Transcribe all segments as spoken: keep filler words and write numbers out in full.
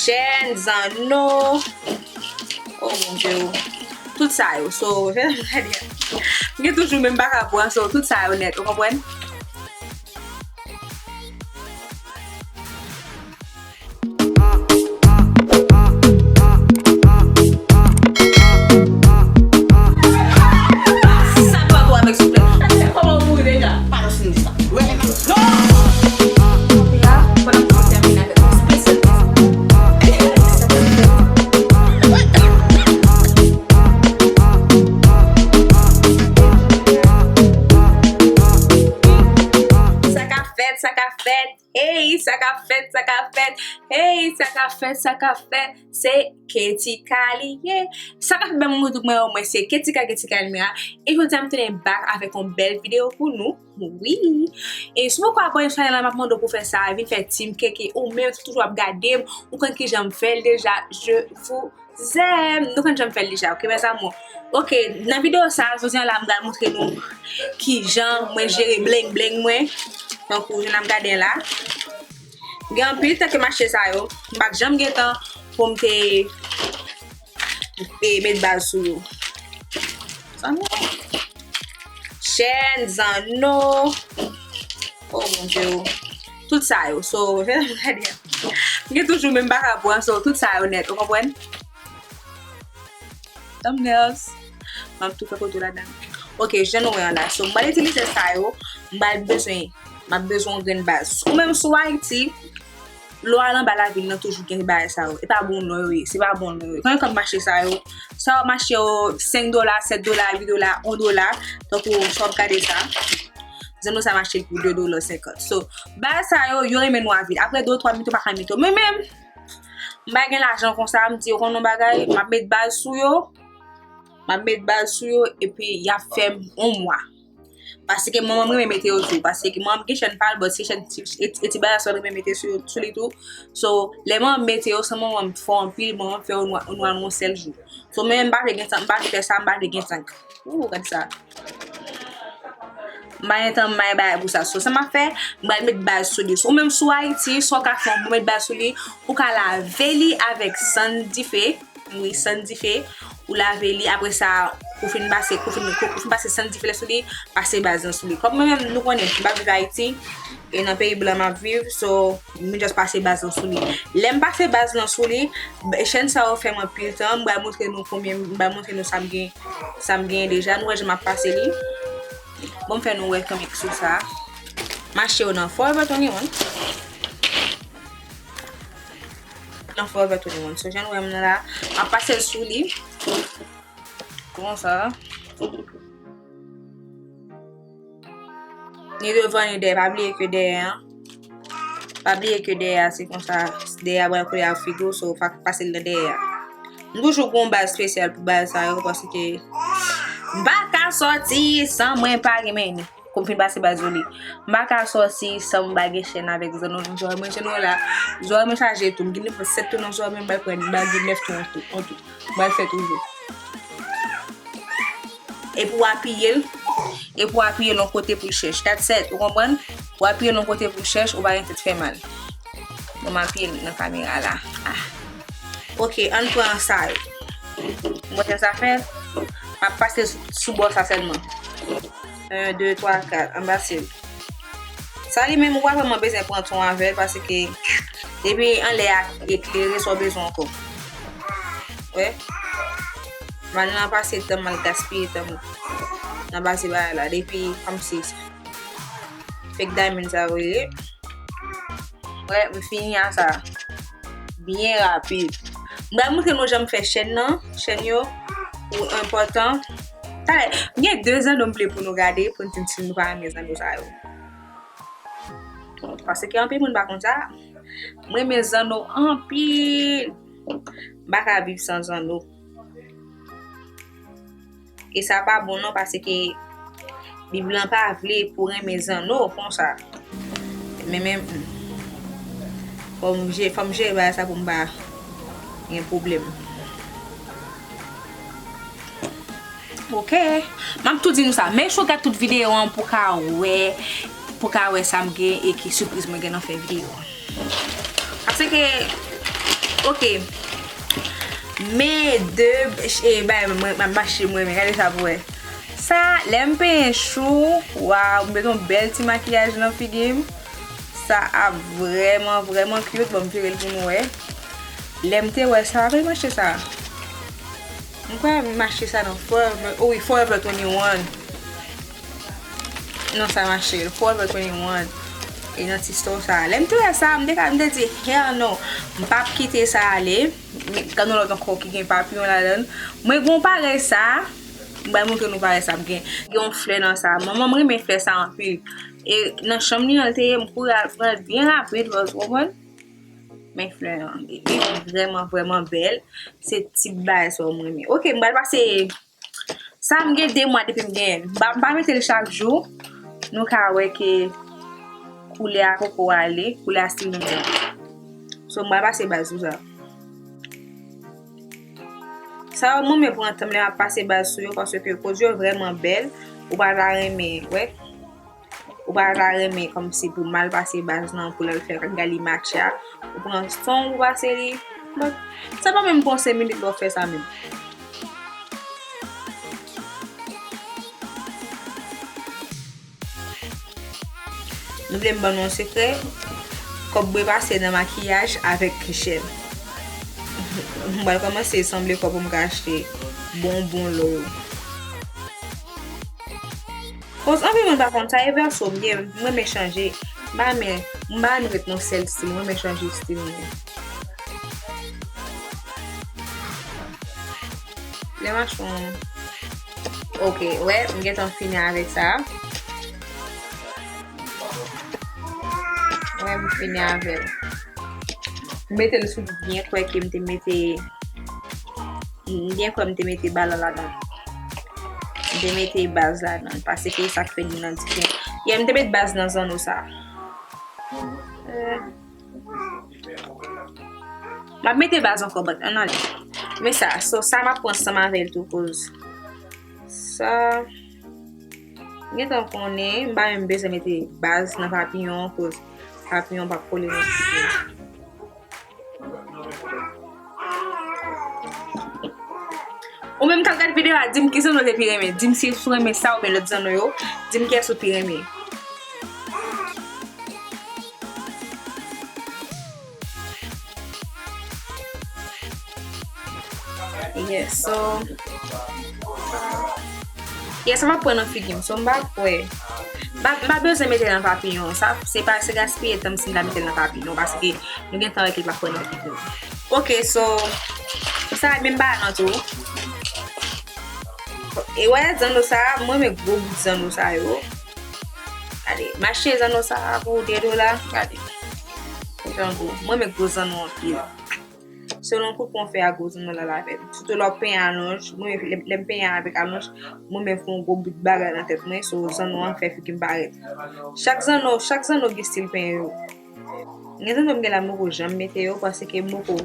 Chèn, zanno. Oh mon Dieu. Tout sa yo. So, m gen toujou menm baka pran. So, tout sa yo nèt. Ou konprann? Sa pa bon avèk souplè. Kòman ou mouri deja? Pa nan fini sa. Sa k ap fèt, sa k ap fèt. Hey, sa k ap fèt, sa k ap fèt. Hey, sa k ap fèt, sa k ap fèt. Se Ketika li ye. Sa k ap fèt, bèl moun, tout mwen yo, mwen se Ketika, Ketika Elmira. E jodi a m tounen back avèk yon bèl videyo pou nou. Wi. E si w poko abòne sou chanèl la, m ap mande w pou fè sa. Vin fè Team Keke. Ou menm, si w toujou ap gade m, ou konn kijan m fè l deja. Je vous aime. Nou konn jan m fè l deja, ok, mes amours? Ok, nan videyo sa, jodi a la, m pral montre nou kijan mwen jere bleng bleng mwen. Tankou jan n ap gade la. Gen anpil tan ke m achte sa yo. M pa t janm gen tan pou m te, e, met baz sou yo. Zanno. Chèn, zanno. Oh mon Dieu. Tout sa yo. So, m gen toujou menm baka pran. So, tout sa yo nèt. Ou konprann? Thumbnails. M ap tou fè foto ladan. Ok, jan nou wè an la. So, m pral itilize sa yo. M pral bezwen, m ap bezwen yon grenn baz. Ou menm sou Ayiti, lè w al anba lavil nan toujou gen bagay sa yo. E pa bon non yo ye. Se pa bon non yo ye. Konbyen kòb m achte sa yo? Sa yo m achte yo senk dola, sèt dola, uit dola, yon dola. Tankou sa w ap gade sa. Zanno sa m achte l pou de dola senkant. So, baz sa yo, yo renmen nou avil. Apre de ou twa minit, ou pa ka mete yo. Men menm, m pa gen lajan konsa, m di, ou konn yon bagay, m ap met baz sou yo. M ap met baz sou yo, epi y ap fè m yon mwa. Paske manman m renmen mete yo tou. Paske manman m gen chèn pa l, but se chèn ti, e, e ti baz sa l renmen mete sou, sou li tou. So, lè manman m mete yo, san manman m fè anpil, manman m fè yo nwa, nwa nan yon sèl jou. So, men m pa vle gen tan, m pa vle fè sa, m pa vle gen tank. Ooh, gad sa. M pa gen tan, m pa gen bagay pou sa. So, sa m ap fè, m pral met baz sou li. So, ou menm sou Ayiti, sa w ka fè pou met baz sou li, ou ka lave li avèk sann dife. Wi, sann dife. Ou lave li, apre sa, ou fin pase, ou fin, ou fin pase sann dife la sou li, pase baz lan sou li. Kòm mwen menm, nou konnen, m pa viv Ayiti, e nan peyi blan m ap viv, so, m just pase baz lan sou li. Lè m pase baz lan sou li, b-, chèn sa yo fè m anpil tan, m pral montre nou konbyen, m pral montre nou sa m gen, sa m gen deja, nou wè jan m ap pase li. Bon, m fè nou wè konbyen sou sa. M achte yo nan Forever twenty-one. Nan Forever twenty-one. So, jan nou wè m nan la, m ap pase l sou li. Konsa. Ni devan, ni dèyè. Pa bliye ke dèyè an. Pa bliye ke dèyè a, se konsa. Dèyè a pral kole ak figo, so, fòk pase l nan dèyè a. M toujou gon baz espesyal pou baz sa yo, paske m pa ka sòti san mwen pa renmen ni. Kou m fin pase baz sou li. M pa ka sòti san m pa gen chèn avèk zanno m. Zòrèy mwen, jan nou wè la, zòrèy mwen chaje tou. M gen nenpòt sèt tou nan zòrèy mwen, m pral pran, m pral gen nèf tou an tou, an tou. M pral fè toujou. Epi w apiye l, epi w apiye l yon kote pou l chèch. That's it, ou konprann? W apiye l yon kote pou l chèch, ou pa gen tèt fè mal. Bon, m apiye l nan kamera la. Ah. Ok, ann pran sa yo. M wè jan sa fèt. M ap pase sou, sou bò sa sèlman. Yon, de, twa, kat. Anba se. Sa li menm, ou pa vrèman bezwen pran tan w avè l, paske depi anlè a eklere, sa w bezwen ankò. Wè. M al nan pase tan, m al gaspiye tan m nan pase bagay la. Depi, kòmsi, fake diamond sa yo rele. Wè, m fini a sa. Byen rapid. M pral montre nou jan m fè chèn nan, chèn yo, pou enpòtan. Talè, m gen de zanno m vle pou nou gade, pou n di m si nou pa renmen zanno sa yo. Paske anpil moun pa konn sa. M renmen zanno anpil. M pa ka viv san zanno. E sa pa bon non, paske Bib lan pa vle pou renmen zanno konsa. Men, men, fò m je-, fò m jere bagay sa pou m pa gen pwoblèm. Ok. M ap tou di nou sa. Men si w gad tout videyo an pou ka wè, pou ka wè sa m gen e ki sipriz mwen gen nan fen videyo an. Paske Ok. Men de e bay mwen, mwen mache mwen, men gade sa pou wè. Sa, lè m penyen chou, waw, m met yon bèl ti makiyaj nan figi m. Sa ap vrèman, vrèman cute. Bon, m vire l pou nou wè. Lè m te wè sa, kote m achte sa? M kwè m achte sa nan Forever, oh wi, Forever twenty-one. Non, sa mache, Forever twenty-one. E nan ti store sa. Lè m te wè sa, m te ka, m te di, hell no. M p ap kite sa ale. Gade yon lòt ankò ki gen papiyon ladan l. Mwen gen yon parèy sa. M pral montre nou parèy sa m gen. Gen yon flè nan sa. Manman m renmen flè sa anpil. E nan chanm li an l te ye, m kouri al pran l byen rapid, ou konprann? Men flè an, li vrèman, vrèman bèl. Se tip bagay sa m renmen. Ok, m pral pase Sa m gen de mwa depi m genyen l. M pa, m pa mete l chak jou. Nou ka wè ke koulè a poko ale, koulè a still menm jan. So, m pral pase baz sou sa. Sa yo, mwen menm pran tan m lè m ap pase baz sou yo, paske koz yo vrèman bèl. Ou pa ta renmen, wè. Ou pa ta renmen kòmsi pou mal pase baz lan, pou lè l fè galimatcha, ou pran son ou pase li. Bon, sa pa menm pran senk minit lè w fè sa menm. Nou vle m ban nou yon sekrè? Kòb bwe pase nan makiyaj avèk chèn. M pral kòmanse sanble kòb pou m ka achte bonbon lò yo. Koz anpil moun pa konn sa, e vèso m ye, m renmen chanje. M pa renmen, m pa renmen ret nan sèl stil, m renmen chanje stil mwen. Lè m achte yon, ok, wè, m gentan fini avèk sa. Wè, m fini avè l. M mete l sou byen kwè ke m te mete M byen kwè m te mete bal ladan. M te mete baz ladan. Paske sa k fè li nan diken. Yeah, m te met baz nan zanno sa. Euh. M ap mete baz ankò, but ann ale. Men sa, so sa m ap pran ansanm avè l tou, koz sa, m gentan konnen, m pa menm bezwen mete baz nan papiyon, koz papiyon p ap kole nan figi m. Ou menm k ap gad videyo a, di m ki zanno w te pi renmen. Di m si w renmen sa oubyen lòt zanno yo. Di m kiyès ou pi renmen. Yes, so, yes, sa m ap pran nan figi m, so m pa kwè. M pa, m pa bezwen mete l nan papiyon. Sa, se pa, se gaspiye tan m si m ta mete l nan papiyon, paske nou gentan wè ke l pa pran nan figi m. Ok, so, sa menm bagay lan tou. E wè, zanno sa, mwen renmen gwo bout zanno sa yo. Gade, m achte zanno sa pou de dola, gade. Jan gwo, mwen renmen gwo zanno anpil. Selon kout pwen w fè a gwo zanno l al avè l. Sitou lè w penyen alonj, mwen lè, lè m penyen avèk alonj, mwen menm fè yon gwo bout bagay nan tèt mwen, so zanno an fè figi m parèt. Chak zanno, chak zanno gen stil penyen yo. Gen zanno m gen la m poko janm mete yo, paske m poko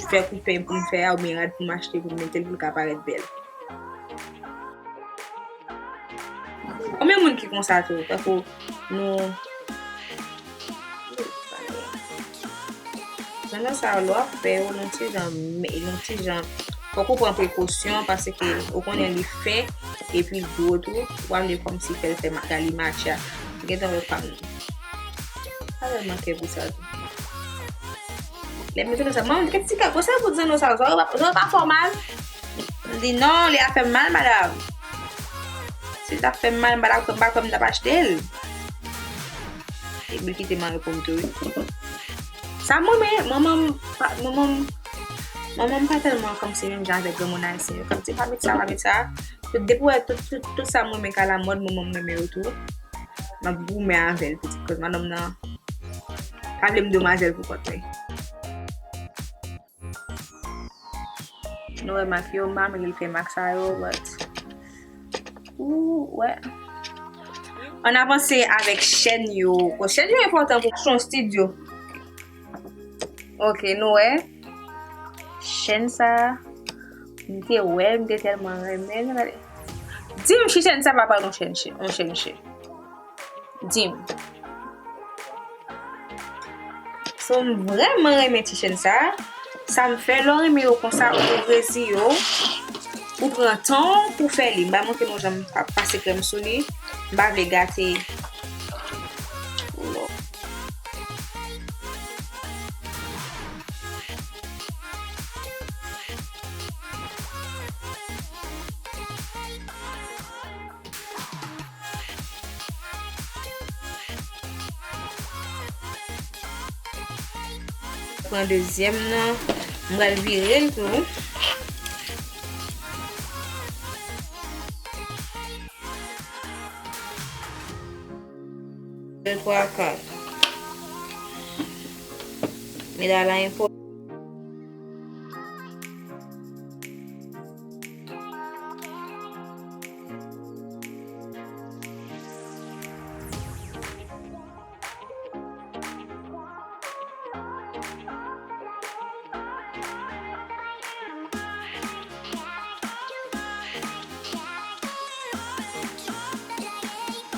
fè kout peny pou m fè a, oubyen rad pou m achte pou m mete l pou l ka parèt bèl. Konbyen moun ki konsa tou? Tankou nou, zanno sa yo, lè w ap fè yo, l on ti jan, l on ti jan, fòk ou pran prekosyon, paske ou konnen li fen, epi l gwo tou, ou pa vle kòmsi fè l fè ma-, galimatcha. Gentan wè pa m nan. Sa fè m manke gou sa tou. Lè m mete sa, manman m, kèt ti kè, gwo sa bout zanno sa, zò yo pa, zò yo pa fè w mal? M di, non, li ap fè m mal, madanm. Si l t ap fè m mal, m pa t ap, m pa kwè m t ap achte l. Epi l kite m al pou m tou, wi. Sa m renmen, manman m pa, manman m, manman m pa tèlman kòmsi menm jan avèk granmoun ayisyen yo. Kòmsi pa met sa, pa met sa. Tout, depi w wè tout, tout, tout sa m renmen k alamòd, manman m renmen yo tou. M ap goumen avè l, pitit, koz madanm nan pa vle m demwazèl pou kont mwen. Nou wè mak yo, m pa renmen lè l fè mak sa yo, but, ou, wè. Ann avanse avèk chèn yo. Bon, chèn yo enpòtan pou Action Studio. Ok, nou wè. Chèn sa, m te wè, m te tèlman renmen l. Di m si chèn sa pa pral yon chèn, yon chèn chè. Di m. So, m vrèman renmen ti chèn sa. Sa m fè, lè w renmen yo konsa, ou rezi yo, ou pran tan w pou fè li. M ba montre nou jan m pa pase krèm sou li. M pa vle gate. Pran dezyèm nan, m pral vire l tou. De, twa, kat. Men la la enpò.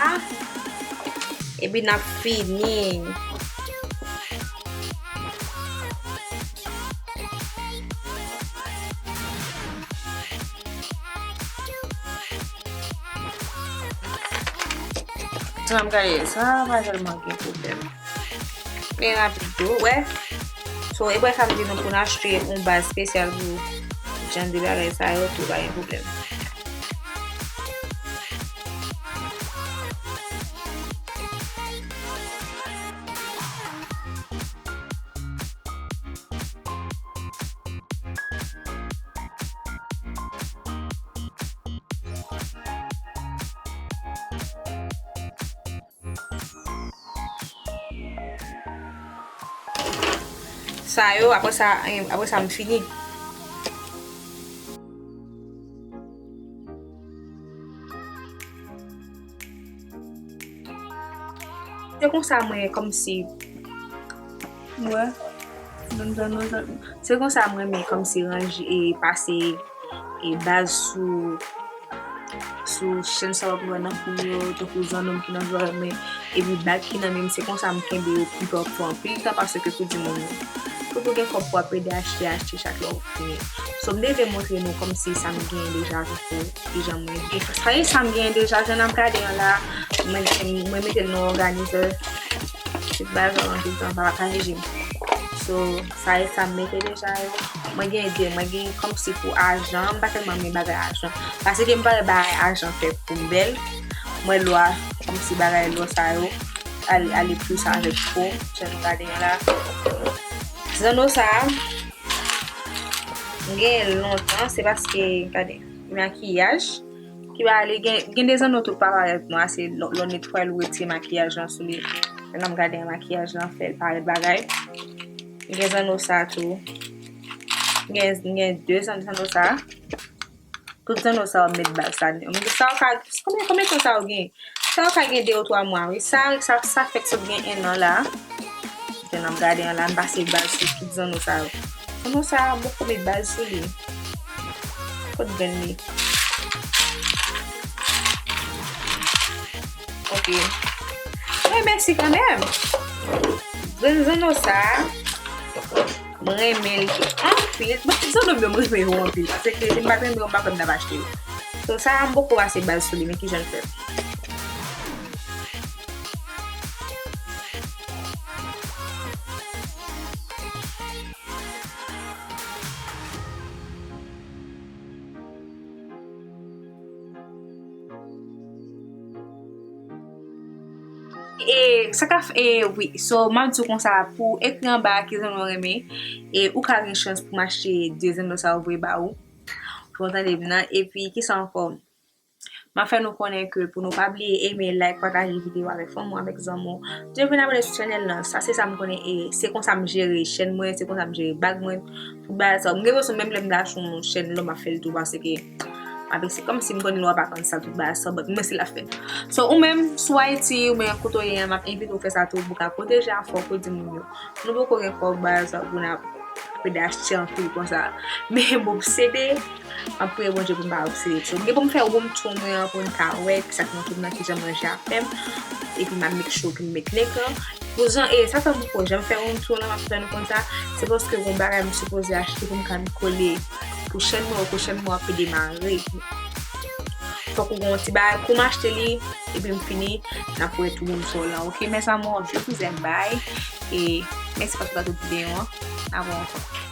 Ah. Epi n ap fini. Sa m gade, sa pa tèlman gen pwoblèm. Men rapid tou, wè. So, e bwè sa m di nou pou n achte yon baz espesyal pou jan de bagay sa yo tou, pa gen pwoblèm. Sa yo, apre sa, apre sa, m fini. Se konsa mwen kòmsi, wè, se konsa mwen renmen kòmsi ranje e pase e baz sou sou chèn sa w ap wè nan kou m yo, tankou zannonm ki nan zòrèy mwen, epi bag ki nan men m, se konsa m kenbe yo pou anpil tan, paske pou di moun yo, pou, pou gen kòb pou w ap ede achte, achte chak lè w fini. So, m te vle montre nou kòmsi sa m genyen deja, tankou kijan mwen gen. Sa e sa m genyen deja, jan n ap gade an la, mwen, mwen mete l nan òganizè. Tout bagay sa yo tout tan pa, pa reji m. So, sa e sa m mete deja yo. Mwen gen de, mwen gen kòmsi pou ajan, m pa tèlman renmen bagay ajan. Paske m pa wè bagay ajan fè pou m bèl. Mwen lò a, kòmsi bagay lò sa yo, ale, ale plis avèk po, jan nou gade an la. Zanno sa, m genyen l lontan, se paske, gade, makiyaj. Ki va ale gen, gen de zanno tou pa parèt nwa, se lè, lè w netwaye l, ou retire makiyaj lan sou li. Lè n ap gade an makiyaj lan, fè l parèt bagay. Gen zanno sa tou. Gen, gen de zanno, zanno sa. Tout zanno sa w ap met baz ladan yo. Sa w ka, konbyen, konbyen tan sa w gen? Sa w ka gen de ou twa mwa, wi. Sa, sa, sa fèk sot gen en an la. Lè n ap gade an la, m pase baz sou tout zanno sa yo. Zanno sa a, m poko met baz sou li. Kot grenn li? Ok. Mwen mèsi kanmenm. Grenn zanno sa a, mwen renmen l anpil. Bon, tout zanno m yo, mwen renmen yo anpil. Paske si m pa t renmen yo, m pa kwè m t ap achte yo. So, sa a, m poko pase baz sou li, men kijan l fèt. E, sa ka f-, e, wi. So, m ap di w konsa, pou ekri anba a ki zanno w renmen, e, ou ka gen chans pou m achte de zanno sa yo voye ba ou. Ou konn tande m nan. Epi, kisa ankò? M ap fè nou konnen ke pou nou pa bliye eme, like, pataje videyo avèk fanmi w, avèk zanmi w. Depi n abòne sou chanèl lan, sa se sa m konnen e se konsa m jere chèn mwen, se konsa m jere bag mwen, tout bagay sa. M gen enpresyon menm lè m ta achte yon chèn lò m ap fè l tou paske m ap ese kòmsi m konnen lò a pa konn sa tout bagay sa, but mwen se l ap fè. So ou menm, si w Ayiti, oubyen kote w ye a, m ap envite w fè sa tou pou w ka pwoteje afè w, kredi moun yo. Nou poko gen kòb bagay sa pou n ap Pede achte anpil konsa. Men m obsede, m ap priye Bondye pou m pa obsede tou. M gen pou m fè room tour mwen an pou n ka wè kisa k nan room nan, kijan manje ap fè m. Epi m ap make sure ke m met lekran. Pou jan, e sa fè m poko janm fè room tour la, m ap fè nou konn sa. Se paske gon bagay m sipoze achte pou m ka kole pou chèn mwen, pou chèn mwen ap demare. Fòk ou gen yon ti bagay, kou m achte li, epi m fini, n ap wè tou moun sou lan. Ok, mes amours, je vous aime, bye. E mèsi paske w gade videyo an. A bon.